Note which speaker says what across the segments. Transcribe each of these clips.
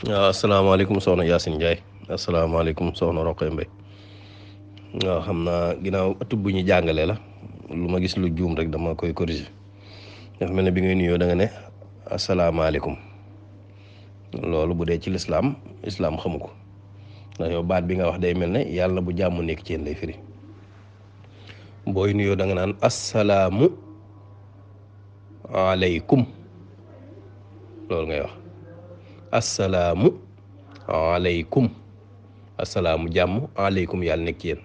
Speaker 1: waaw asalaamaaleykum soxna Yacine Ndiaye asalaamaaleykum soxna Roqe Mbaye waaw xam naa ginnaaw ëtt bu ñu jàngale la lu ma gis lu juum rek dama koy corriger dafa mel ne bi ngay nuyoo da nga ne asalaamaaleykum loolu bu dee ci lislaam xamu ko ndax yow baat bi nga wax day mel ne yàlla bu jàmm nekk ci yéen lay firi booy nuyoo da nga naan asalaamu aleykum loolu ngay wax asalaamu aleykum asalaamu jàmm aleykum yàlla nekk ci yéen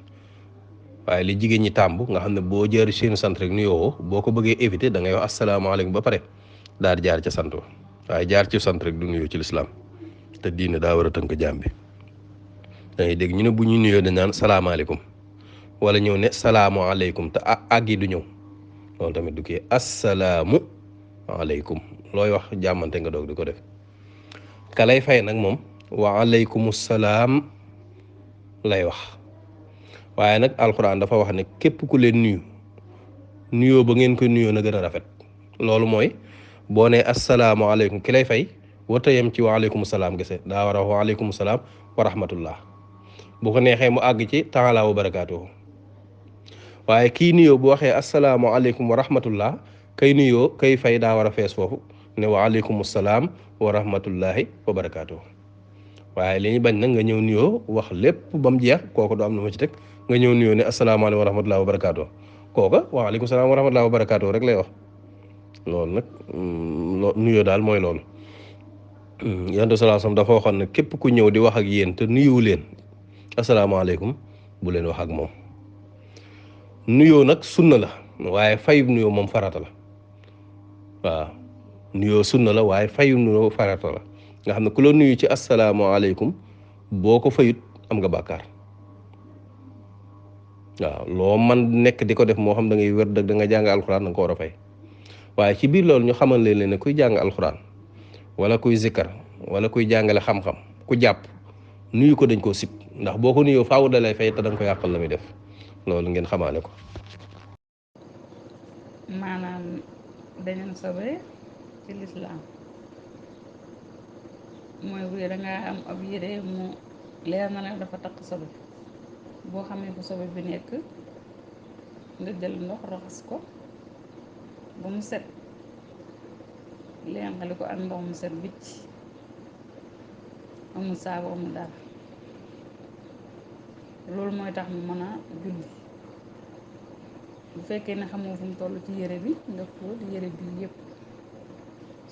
Speaker 1: waaye li jigéen ñi tàmb nga xam ne boo jaar seen sant rek nuyoo boo ko bëggee éviter da ngay wax asalaamaaleykum ba pare daal di jaar ca sant waaye jaar ci sant rek du nuyoo ci lislaam te diine daa war a tënk jaam bi da ngay dégg ñu ne bu ñuy nuyoo dañ naan salaamaaleykum wala ñëw ne salaamualeykum te àgg yi du ñëw loolu tamit du kii asalaamu aleykum looy wax jàmmante nga doog di ko def ka lay fay nag moom wa aleykum salaam lay wax waaye nag alxuraan dafa wax ne képp ku leen nuyoo ba ngeen ko nuyoo na gën a rafet loolu mooy boo nee asalaamaaleykum ki lay fay warta yem ci wa aleykum salaam gese daa war a wax wa aleykum salaam wa rahmatullah bu ko neexee mu àgg ci taala wa barakaatuhu waaye kii nuyoo bu waxee asalaamaaleykum wa rahmatullah kay nuyoo kay fay daa war a fees foofu ne wa aleykum salaam wa rahmatullahi wa barakaatuhu waaye li ñu bañ nag nga ñëw nuyoo wax lépp ba mu jeex kooku du am na ma ci teg nga ñëw nuyoo ne asalaamaaleykum wa rahmatullahi wa barakaatuhu kooka wa aleykum salaam wa rahmatullahi wa barakaatuhu rek lay wax loolu nag nuyoo daal mooy loolu yonent bi sallallahu alayhi wasallam dafa waxoon ne képp ku ñëw di wax ak yéen te nuyuwu leen asalaamaaleykum bu leen wax ak moom nuyoo nag sunna la waaye fayub nuyoo moom farata la waaw nuyoo sunna la waaye fayub nuyoo farata la nga xam ne ku la nuyu ci asalaamaaleykum boo ko fayut am nga bàkkaar waaw loo man nekk di ko def moo xam da ngay wér da nga jàng alxuraan da nga ko war a fay waaye ci biir loolu ñu xamal leen ne kuy jàng alxuraan wala kuy zikkar wala kuy jàngale xam-xam ku jàpp nuyu ko dañ koo sib ndax boo ko nuyoo faaw da lay fay te da nga ko yàqal la muy def loolu ngeen xamaale ko.
Speaker 2: maanaam dañu sobe ci lislaam mooy bu dee dangaa am ab yére mu leer na ne dafa takk sobe boo xamee fu sobe bi nekk nga jël ndox raxas ko ba mu set lenqali ko ak ndox mu set bicc amul saabu amul dara loolu mooy tax mu mën a julli bu fekkee ne xamoo fu mu toll ci yére bi nga fóot yére bi yépp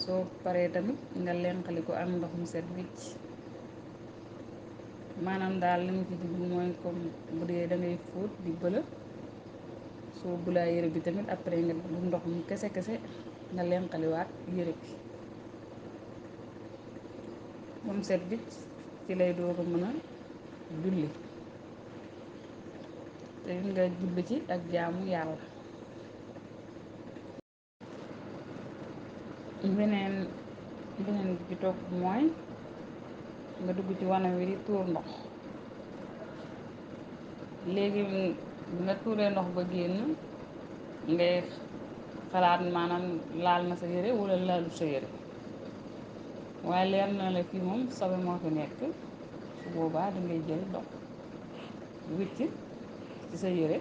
Speaker 2: soo paree tamit nga lenqali ko ak ndox mu set bicc maanaam daal li mu ci jublu mooy comme bu dee da ngay fóot di bëla soo bulaa yére bi tamit après nga du ndox mu kese nga lenqaliwaat yére bi ba mu set bicc ci lay doog a mën a julli te nga julli ci ak jaamu yàlla. beneen bi topp mooy nga dugg ci wanam wi di tuur ndox léegi bi nga tuuree ndox ba génn ngay xalaat maanaam laal na sa yére wala laalu sa yére waaye leer na la fii moom sobe moo fi nekk su boobaa dangay jël ndox wicc ci sa yére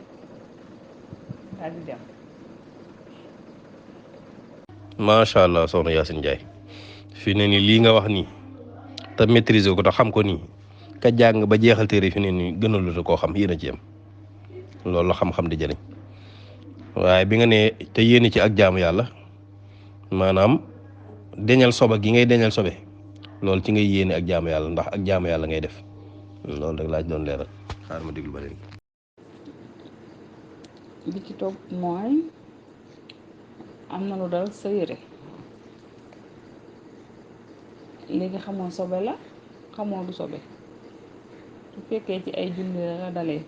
Speaker 2: daal di dem.
Speaker 1: macha allah soxna Yacine Ndiaye fi ne ni lii nga wax nii te maîtriser ko te xam ko nii ka jàng ba jeexal téere fi ne nii gënaluta koo xam yéen a ci yem loolu la xam-xam di jëriñ waaye bi nga ne te yéene ci ak jaamu yàlla maanaam deñal sobe gi ngay deñal sobe loolu ci ngay yéene ak jaamu yàlla ndax ak jaamu yàlla ngay def loolu rek laa ci doon leeral xaaral ma déglu ba léegi.
Speaker 2: bi ci topp mooy am na lu dal sa yére léegi xamoo sobe la xamoo du sobe su fekkee ci ay julli la dalee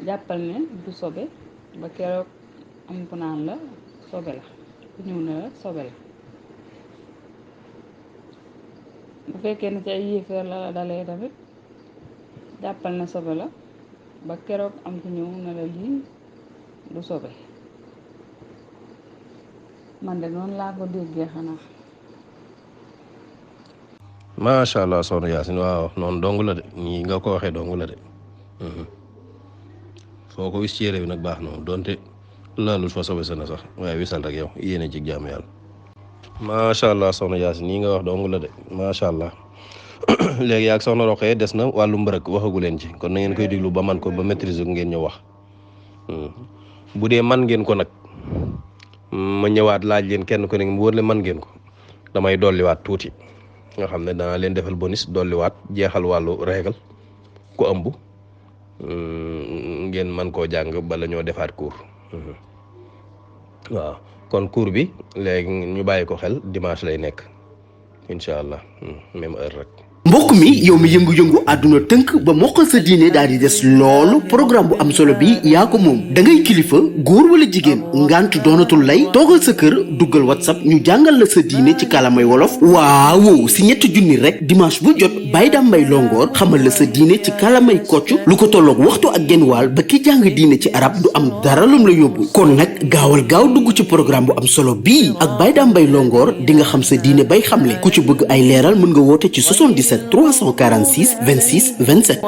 Speaker 2: jàppal ne du sobe ba keroog am ku naan la sobe la ku ñëw ne la sobe la bu fekkee ne ci ay yéefeer la dalee tamit jàppal ne sobe la ba keroog am ku ñëw ne la lii du sobe man de noonu laa ko déggee xanaa.
Speaker 1: macha allah soxna Yaasin waaw noonu dong la de nii nga ko waxee dong la de foo ko wis ci yére bi nag baax na donte laalul fa sobe sa na sax waaye wisal rek yow yéene ci jaamu yàlla macha allah soxna Yaasin nii nga wax dong la de macha allah léegi yaag soxna Roqee des na wàllu mbërëk waxagu leen ci kon na ngeen koy diglu ba man ko ba maîtriser ko ngeen ñëw wax bu dee man ngeen ko nag ma ñëwaat laaj leen kenn ko ne mu wër le man ngeen ko damay dolliwaat tuuti nga xam ne danaa leen defal bonus dolliwaat jeexal wàllu régal ku ëmb ngeen man koo jàng bala ñoo defaat cours waaw kon cours bi léegi ñu bàyyi ko xel dimanche lay nekk incha allah même heure rek.
Speaker 3: mbokk mi yow mi yëngu-yëngu àdduna tënk ba mokkal sa diine daal di des loolu programme bu am solo bi yaa ko moom da ngay kilifa góor wala jigéen ngant doonatul lay toogal sa kër duggal whatsapp ñu jàngal la sa diine ci kàllaamay wolof waaw si ñetti junni rek dimanche bu jot Baye Dame Mbaye Longoor xamal la sa diine ci kàllaamay kocc lu ko tolloog waxtu ak genn waal ba ki jàng diine ci arab du am dara lum la yóbbu kon nag gaawal gaaw dugg ci programme bu am solo bii ak Baye Dame Mbaye Longoor di nga xam sa diine bay xamle ku ci bëgg ay leeral mën nga woote ci 77 346 26 27